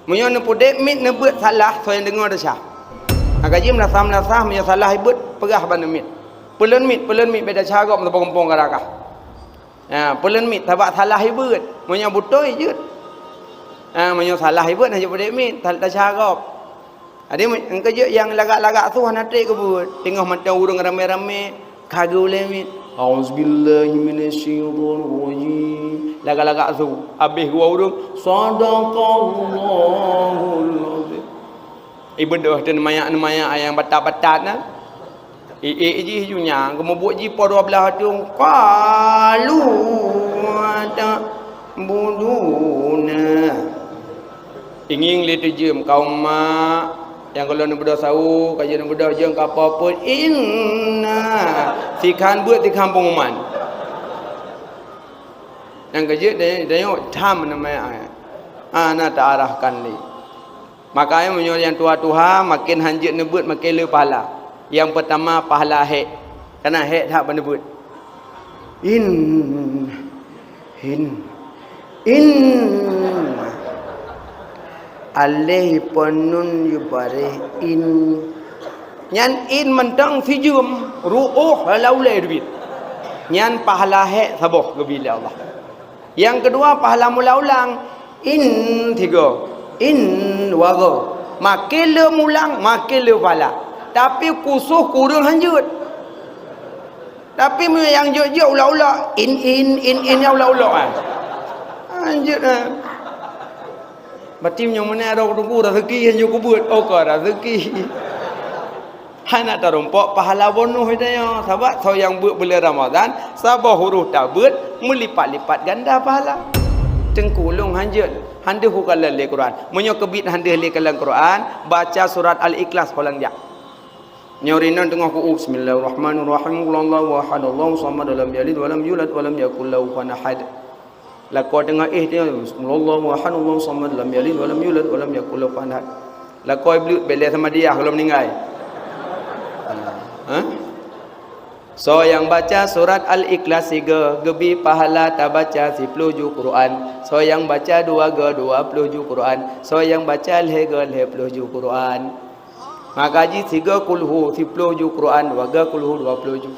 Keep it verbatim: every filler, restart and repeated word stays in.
Meunyoe neupeudek miet neubeuet salah, soe nyang deungoe desya. Maka jih meulasah-meulasah, meunyoe salah ibeut, peugah bak neumiet. Peulon miet, peulon miet, beda cara gob meusaboh gampông ka raka. Ha, peulon miet, sabab salah ibeut. Meunyoe beutôi, jeuet. Ha, meunyoe salah ibeut, hana jeuet peudek miet, ta-, desya gob. Jadi, nyang keujeuet nyang lagak-lagak su hana treb geubeuet. Teungoh mantong ureuëng ramé-ramé, ka geuleumiet. Auzubillahi minasyaitonirrajim. Lagak-lagak su. Habéh geuwoe ureuëng, "Sadaqallahul azim." Ibeudôh teuh neumayak-neumayak nyang batat-batat na. Iék jih ju nyang geumubuet jih po dua blaih ateueng, "Qalu ta'buduna." Ingieng lé teujeuem kaum mak nyang gohlom neubeudôh sawoe, ka jeuet neubeudôh jeuem ka po peuet, "Inna," sikhan beuet sikhan peunguman. Nyang keujeuet dayok tham nama, hana taarahkan lé. Makanya meunyoe nyang tuha-tuha, maken hanjeuet neubeuet, maken le pahala. Nyang peutama pahala hék. Kana hék that ban neubeuet. In, in, in. Alif pon nun yubareh in. Nyan in mantong sijeuem, ruoh lam ulée teubiet. Nyan pahala hék saboh geubri lé Allah. Nyang keudua, pahala mula ulang. In tiga, in dua go. Maken le mulang, maken le pahala. Tapi khusos keu ureuëng hanjeuet. Tapi meunyoe nyang jeuet-jeuet ulok-ulok, in, in, in, in, nyang ulok-ulok, ah. Hanjeuet, ah. Berarti meunyoe meunan roh teungku rezeki nyang jeuet keu buet, oh, ka rezeki. Hana tarumpok pahala bonus ita nyoe, sabab soe nyang beuet buleuen Ramadhan, saboh huruf tabeuet meulipat-lipat ganda pahala. Teungku, ulôn hanjeuet, han deuh kukalon lé Quran. Meunyoe keubiet han deuh lé kalon Quran, baca surat Al-Ikhlas ho lam jak. Nyoe rinong teungoh ku-, Bismillahirrahmanirrahim. Qul huwallahu ahad, Allahu samad, lam yalid walam yulad walam yakul lahu kufuwan ahad. Lakoe teungoh éh teuh, Qul huwallahu ahad, Allahu samad, lam yalid walam yulad walam yakul lahu kufuwan ahad. Lakoe bleuk bèk lé sama dia kalau meuninggai. Ha? Soe nyang baca surat Al-Ikhlas sigoe, geubri pahala tabaca siploh ju Quran. Soe nyang baca dua goe, dua ploh ju Quran. Soe nyang baca lhèe goe, lhèe ploh ju Quran. Maka jih sigoe kulhu siploh ju Quran, dua goe kulhu dua ploh ju.